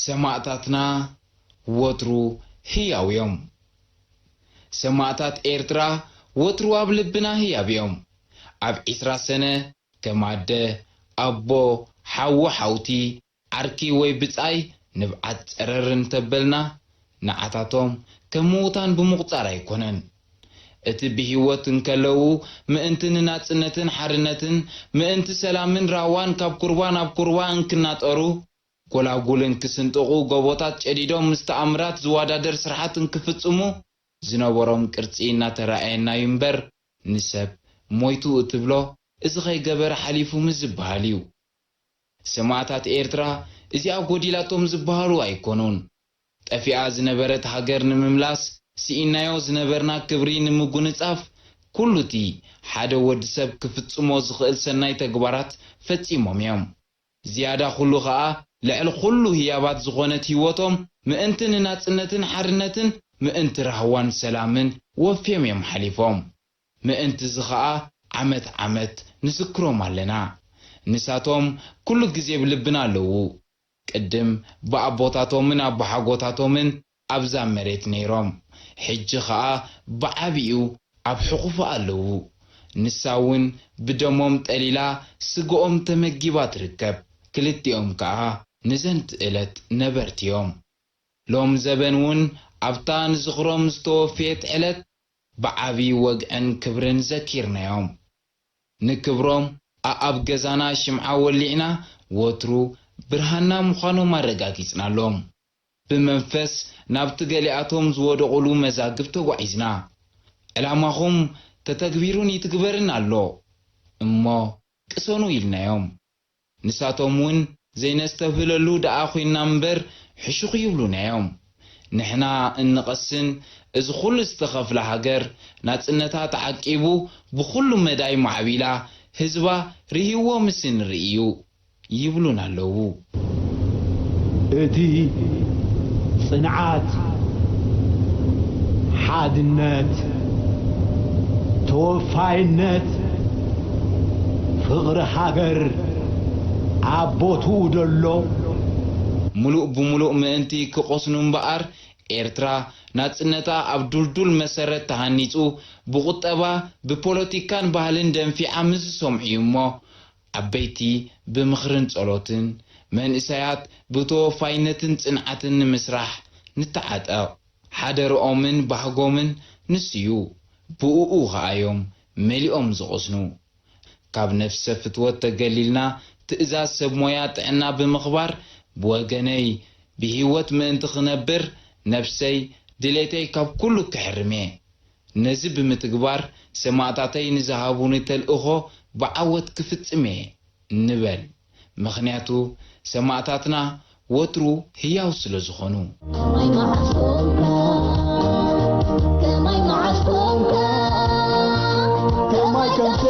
ሰማእታትና ወትሩ ህያው እዮም። ሰማእታት ኤርትራ ወትሩ ኣብ ልብና ህያብ እዮም። ኣብ ዒስራ ሰነ ከም ኣደ፣ ኣቦ፣ ሓዉ፣ ሓውቲ፣ ዓርኪ ወይ ብጻይ ንብዓት ጸረር እንተበልና፣ ንዓታቶም ከም ምዉታን ብምቑጻር ኣይኮነን። እቲ ብህይወት እንከለዉ ምእንቲ ንናጽነትን ሓርነትን፣ ምእንቲ ሰላምን ራህዋን ካብ ኩርባ ናብ ኩርባ እንክናጠሩ፣ ጎላጉል እንክስንጥቑ፣ ጎቦታት ጨዲዶም ምስ ተኣምራት ዝወዳደር ስርሓት እንክፍጽሙ ዝነበሮም ቅርጺ እናተራእየና እዩ እምበር፣ ንሰብ ሞይቱ እትብሎ እዚ ከይገበረ ሓሊፉ ምስ ዝበሃል እዩ። ሰማእታት ኤርትራ እዚኣ ጎዲላቶም ዝበሃሉ ኣይኮኑን። ጠፊኣ ዝነበረት ሃገር ንምምላስ ስኢናዮ ዝነበርና ክብሪ ንምጉንጻፍ፣ ኩሉ እቲ ሓደ ወዲ ሰብ ክፍጽሞ ዝኽእል ሰናይ ተግባራት ፈጺሞም እዮም። ዝያዳ ኩሉ ኸኣ፣ ልዕሊ ኩሉ ህያባት ዝኾነት ህይወቶም ምእንቲ ንናጽነትን ሓርነትን፣ ምእንቲ ራህዋን ሰላምን ወፍዮም እዮም ሓሊፎም። ምእንቲ እዚ ኸኣ ዓመት ዓመት ንዝክሮም ኣለና። ንሳቶም ኩሉ ግዜ ብልብና ኣለዉ። ቅድም ብኣቦታቶምን ኣቦሓጎታቶምን ኣብዛ መሬት ነይሮም። ሕጂ ኸኣ ብዓቢኡ ኣብ ሕቑፋ ኣለዉ። ንሳ እውን ብደሞም ጠሊላ ስግኦም ተመጊባ ትርከብ። ክልቲኦም ከኣ ንዘንቲ ዕለት ነበርቲ እዮም። ሎም ዘበን እውን ኣብታ ንዝኽሮም ዝተወፍየት ዕለት ብዓቢ ወግዕን ክብርን ዘኪርናዮም። ንክብሮም ኣኣብ ገዛና ሽምዓ ወሊዕና ወትሩ ብርሃንና ምዃኖም ኣረጋጊጽናሎም። ብመንፈስ ናብቲ ገሊኣቶም ዝወደቑሉ መዛግብ ተጓዒዝና። ዕላማኹም ተተግቢሩን ይትግበርን ኣሎ እሞ ቅሰኑ ኢልናዮም። ንሳቶም እውን ዘይነስተብህለሉ ደኣ ኮይንና እምበር ሕሹኽ ይብሉና እዮም። ንሕና እንቐስን እዚ ኩሉ ዝተኸፍለ ሃገር ናጽነታ ተዓቂቡ ብኹሉ መዳይ ማዕቢላ ህዝባ ርህይዎ ምስ እንርኢ እዩ ይብሉና ኣለዉ። እቲ ጽንዓት፣ ሓድነት፣ ተወፋይነት፣ ፍቕሪ ሃገር ኣብ ቦትኡ ደሎ። ምሉእ ብምሉእ ምእንቲ ክቖስኑ እምበኣር፣ ኤርትራ ናጽነታ ኣብ ዱልዱል መሰረት ተሃኒጹ፣ ብቑጠባ፣ ብፖለቲካን ባህልን ደንፊዓ ምስ ዝሰምዑ እዩ እሞ፣ ዓበይቲ ብምኽርን ጸሎትን፣ መንእሰያት ብተወፋይነትን ጽንዓትን ንምስራሕ ንተዓጠቕ። ሓደርኦምን ባህጎምን ንሱ'ዩ፣ ብእኡ ኸኣ'ዮም መሊኦም ዝቐስኑ። ካብ ነፍሰ ፍትወት ተገሊልና ትእዛዝ ሰብ ሞያ ጥዕና ብምኽባር፣ ብወገነይ ብህይወት ምእንቲ ክነብር፣ ነፍሰይ ድሌተይ ካብ ኩሉ ክሕርም'የ። ነዚ ብምትግባር ሰማእታተይ ንዝሃቡኒ ተልእኾ ብዓወት ክፍጽም'የ ንበል። ምኽንያቱ ሰማእታትና ወትሩ ህያው ስለ ዝኾኑ። ከማይ መዓስ ኮንካ፣ ከማይ መዓስ ኮንካ፣ ከማይ ከምዚ፣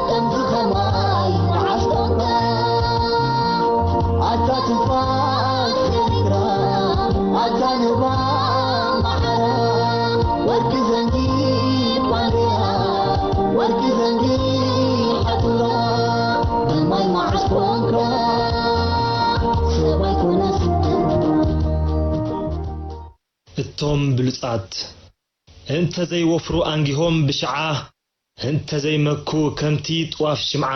ከምዚ ከማይ መዓስ ኮንካ። ኣታ ትንፋስ ኤርትራ፣ ኣታ ንባ ማዕረ፣ ወርቂ ዘንጊ ባንዴራ፣ ወርቂ ዘንጊ ሓቱራ፣ ከማይ መዓስ ኮንካ፣ ሰብ ኣይኮነስ። እቶም ብሉጻት እንተ ዘይወፍሩ ኣንጊሆም ብሽዓ፣ እንተ ዘይመኩ ከምቲ ጥዋፍ ሽምዓ፣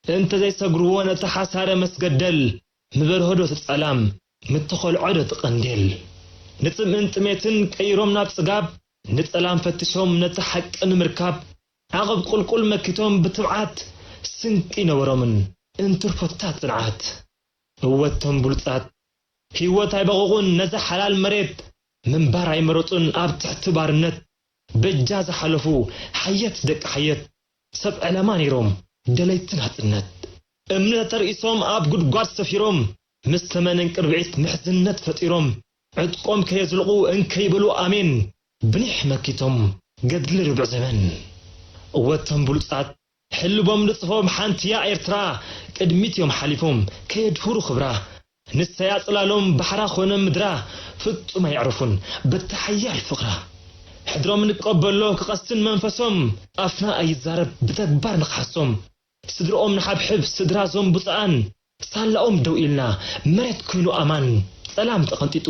እንተ ዘይሰግርዎ ነቲ ሓሳረ መስገደል፣ ምበርሆ ዶ ትጸላም፣ ምተኸልዖ ዶ ትቐንዴል። ንጽምእን ጥሜትን ቀይሮም ናብ ጽጋብ፣ ንጸላም ፈትሾም ነቲ ሓቂ ንምርካብ፣ ዓቐብ ቁልቁል መኪቶም ብትብዓት፣ ስንቂ ነበሮምን እንትርፎታት ጽንዓት። እወ እቶም ብሉጻት ህይወት ኣይበቐቑን ነዛ ሓላል መሬት፣ ምንባር ኣይመረጹን ኣብ ትሕቲ ባርነት። በጃ ዝሓለፉ ሓየት ደቂ ሓየት፣ ሰብ ዕላማ ነይሮም ደለይቲ ናጽነት። እምኒ ተተርኢሶም ኣብ ጉድጓድ ሰፊሮም፣ ምስ ተመን እንቅርብዒት ምሕዝነት ፈጢሮም፣ ዕጥቆም ከየዝልቑ እንከይበሉ ኣሜን ብኒሕ መኪቶም፣ ገድሊ ርብዒ ዘመን። እወ እቶም ብሉጻት ሕልቦም ንጽፎም ሓንቲያ ኤርትራ ቅድሚት እዮም ሓሊፎም ከየድህሩ ክብራ። ንሰያ ጽላሎም ባሕራ ኾነ ምድራ ፍጹም ኣየዕርፉን በቲ ሓያል ፍቕራ። ሕድሮም ንቀበሎ ክቐስን መንፈሶም ኣፍና ኣይዛረብ ብተግባር ንኽሓሶም። ስድርኦም ንሓብሕብ ስድራ ዞም ብፁዓን ሳላኦም ደው ኢልና መሬት ኮይኑ ኣማን ጸላም ተቐንጢጡ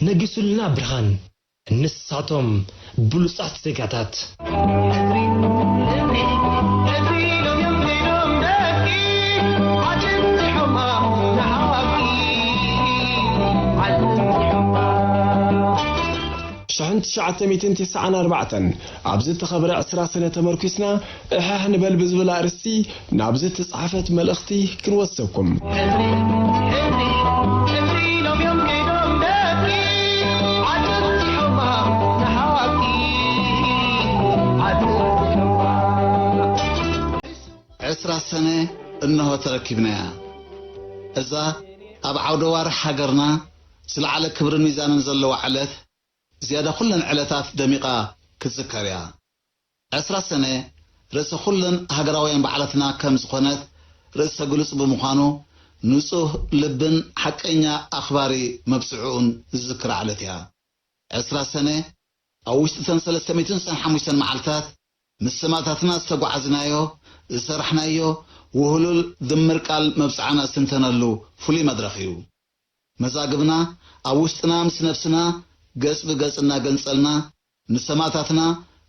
ነጊሱልና ብርሃን። ንሳቶም ብሉጻት ዜጋታት። ሽሕን ትሽዓተ ሚእትን ትስዓን ኣርባዕተን ኣብ ዝተኸብረ ዕስራ ሰነ ተመርኲስና እሕሕ ንበል ብዝብል ኣርእስቲ ናብዚ እተጻሕፈት መልእኽቲ ክንወስደኩም። ዕስራ ሰነ እንሆ ተረኪብናያ። እዛ ኣብ ዓውደ ዋርሕ ሃገርና ዝለዓለ ክብርን ሚዛንን ዘለዋ ዕለት ዝያዳ ኩለን ዕለታት ደሚቓ ክትዝከር እያ። ዕስራ ሰነ ርእሰ ኩለን ሃገራውያን በዓላትና ከም ዝኾነት ርእሰ ግሉጽ ብምዃኑ፣ ንጹህ ልብን ሓቀኛ ኣኽባሪ መብጽዕኡን ዝዝክራ ዕለት እያ። ዕስራ ሰነ ኣብ ውሽጢ እተን ሰለስተ ሚእትን ሓሙሽተን መዓልታት ምስ ሰማእታትና ዝተጓዓዝናዮ፣ ዝሰራሕናዮ ውህሉል ድምር ቃል መብጽዓና ዝትንተነሉ ፍሉይ መድረኽ እዩ። መዛግብና ኣብ ውሽጥና ምስ ነብስና ገጽ ብገጽ እናገንጸልና፣ ንሰማእታትና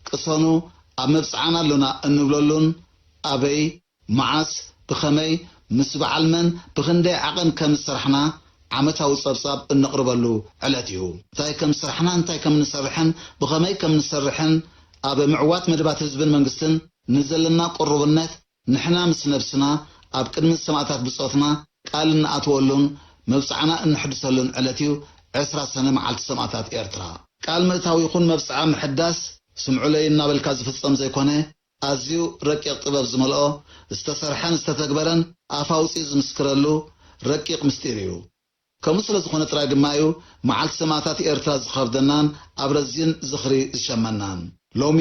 ቅሰኑ ኣብ መብጽዓና ኣሎና እንብለሉን፣ ኣበይ፣ መዓስ፣ ብኸመይ፣ ምስ በዓል መን፣ ብኽንደይ ዓቐን ከም ዝሰራሕና ዓመታዊ ጸብጻብ እነቕርበሉ ዕለት እዩ። እንታይ ከም ዝሰራሕና፣ እንታይ ከም እንሰርሕን ብኸመይ ከም እንሰርሕን ኣብ ምዕዋት መደባት ህዝብን መንግስትን ንዘለና ቅሩብነት፣ ንሕና ምስ ነብስና ኣብ ቅድሚ ሰማእታት ብጾትና ቃል እንኣትወሉን መብጽዓና እንሕድሰሉን ዕለት እዩ ዕስራ ሰነ መዓልቲ ሰማእታት ኤርትራ። ቃል ምእታው ይኹን መብጽዓ ምሕዳስ ስምዑለይ እናበልካ ዝፍጸም ዘይኮነ፣ ኣዝዩ ረቂቕ ጥበብ ዝመልኦ፣ ዝተሰርሐን ዝተተግበረን ኣፍ ኣውጺኡ ዝምስክረሉ ረቂቕ ምስጢር እዩ። ከምኡ ስለ ዝኾነ ጥራይ ድማ እዩ መዓልቲ ሰማእታት ኤርትራ ዝኸብደናን ኣብ ረዚን ዝኽሪ ዝሸመናን። ሎሚ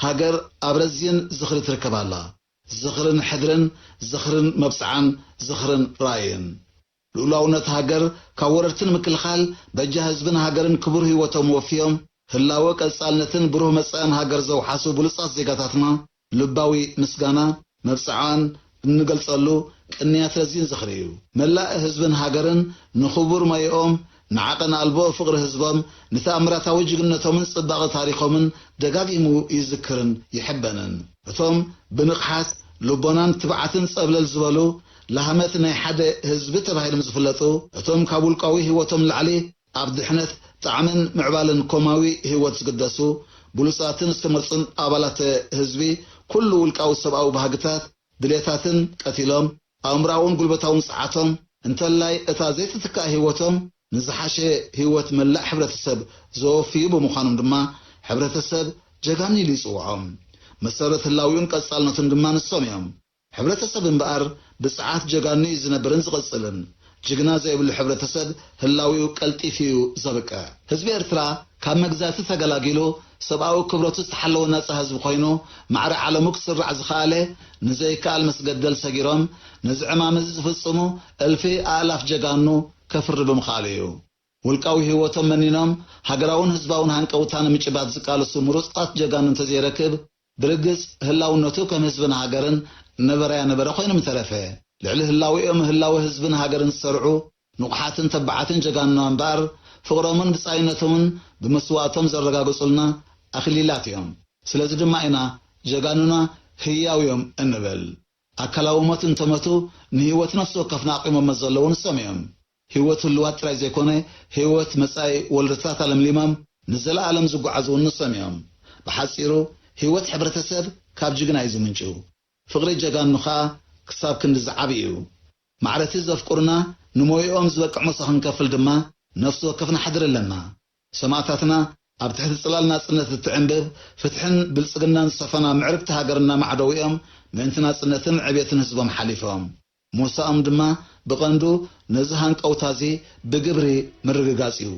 ሃገር ኣብ ረዚን ዝኽሪ ትርከብ ኣላ። ዝኽርን ሕድርን፣ ዝኽርን መብጽዓን፣ ዝኽርን ራእይን። ልኡላውነት ሃገር ካብ ወረርቲ ንምክልኻል በጃ ህዝብን ሃገርን ክቡር ህይወቶም ወፍዮም፣ ህላወ ቀጻልነትን ብሩህ መጻእን ሃገር ዘውሓሱ ብሉጻት ዜጋታትና ልባዊ ምስጋና መብጽዓን እንገልጸሉ ቅንያት ረዚን ዝኽሪ እዩ። መላእ ህዝብን ሃገርን ንኽቡር ሞያኦም፣ ንዓቐን ኣልቦ ፍቕሪ ህዝቦም፣ ንተኣምራታዊ ጅግንነቶምን ጽባቐ ታሪኾምን ደጋጊሙ ይዝክርን ይሕበንን። እቶም ብንቕሓት ልቦናን ትብዓትን ጸብለል ዝበሉ ላህመት ናይ ሓደ ህዝቢ ተባሂሎም ዝፍለጡ፣ እቶም ካብ ውልቃዊ ህይወቶም ንላዕሊ ኣብ ድሕነት፣ ጣዕምን ምዕባለን ኮማዊ ህይወት ዝግደሱ ብሉጻትን ዝተመርጹን ኣባላት ህዝቢ፣ ኩሉ ውልቃዊ ሰብኣዊ ባህግታት፣ ድሌታትን ቀቲሎም፣ ኣእምሮኣውን ጉልበታውን ጸዓቶም፣ እንተላይ እታ ዘይትትካእ ህይወቶም ንዝሓሸ ህይወት መላእ ሕብረተሰብ ዘወፍዩ ብምዃኖም ድማ፣ ሕብረተሰብ ጀጋኑ ኢሉ ይጽውዖም። መሰረት ህላዊኡን ቀጻልነቱን ድማ ንሶም እዮም። ሕብረተሰብ እምበኣር ብጸዓት ጀጋኑ እዩ ዝነብርን ዝቕጽልን። ጅግና ዘይብሉ ሕብረተሰብ ህላዊኡ ቀልጢፉ እዩ ዘብቅዕ። ህዝቢ ኤርትራ ካብ መግዛእቲ ተገላጊሉ፣ ሰብኣዊ ክብረቱ ዝተሓለወ ናጻ ህዝቢ ኮይኑ፣ ማዕረ ዓለሙ ክስራዕ ዝኸኣለ፣ ንዘይከኣል መስገደል ሰጊሮም፣ ነዚ ዕማም እዚ ዝፍጽሙ እልፊ ኣእላፍ ጀጋኑ ከፍሪ ብምኽኣሉ እዩ። ውልቃዊ ህይወቶም መኒኖም፣ ሃገራውን ህዝባውን ሃንቀውታ ንምጭባጥ ዝቃለሱ ምሩጻት ጀጋኑ እንተዘይረክብ፣ ብርግጽ ህላውነቱ ከም ህዝብን ሃገርን ነበረያ ነበረ ኮይኑ ምተረፈ። ልዕሊ ህላዌኦም ህላወ ህዝብን ሃገርን ዝሰርዑ ንቑሓትን ተባዓትን ጀጋኑና እምበኣር፣ ፍቕሮምን ብጻይነቶምን ብመስዋእቶም ዘረጋገጹልና ኣኽሊላት እዮም። ስለዚ ድማ ኢና ጀጋኑና ህያው እዮም እንብል። ኣካላዊ ሞት እንተሞቱ፣ ንህይወት ነፍሲ ወከፍና ኣቑሞሞ ዘለዉ ንሶም እዮም። ህይወት ህልዋት ጥራይ ዘይኮነ፣ ህይወት መጻኢ ወለዶታት ኣለምሊሞም ንዘለኣለም ዝጓዓዙ እውን ንሶም እዮም። ብሓጺሩ፣ ህይወት ሕብረተሰብ ካብ ጅግና እዩ ዝምንጩ። ፍቕሪ ጀጋኑ ኸኣ ክሳብ ክንዲ ዝዓቢ እዩ። ማዕረቲ ዘፍቅሩና ንሞይኦም ዝበቅዕ መስዋእቲ ክንከፍል ድማ ነፍሲ ወከፍ ንሓድር ኣለና። ሰማእታትና ኣብ ትሕቲ ጽላል ናጽነት እትዕንብብ ፍትሕን ብልጽግናን ዝሰፈና ምዕርግቲ ሃገር እናማዕደው እዮም ምእንቲ ናጽነትን ዕቤትን ህዝቦም ሓሊፎም። ሞሳኦም ድማ ብቐንዱ ነዚ ሃንቀውታ እዚ ብግብሪ ምርግጋጽ እዩ።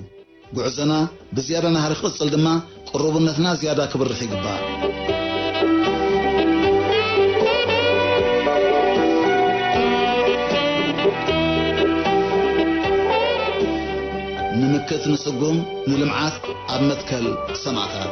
ጉዕዞና ብዝያዳ ናህሪ ክቕጽል ድማ ቅሩብነትና ዝያዳ ክብርኽ ይግባእ። ንምክት ንስጉም ንልምዓት ኣብ መትከል ሰማእታት።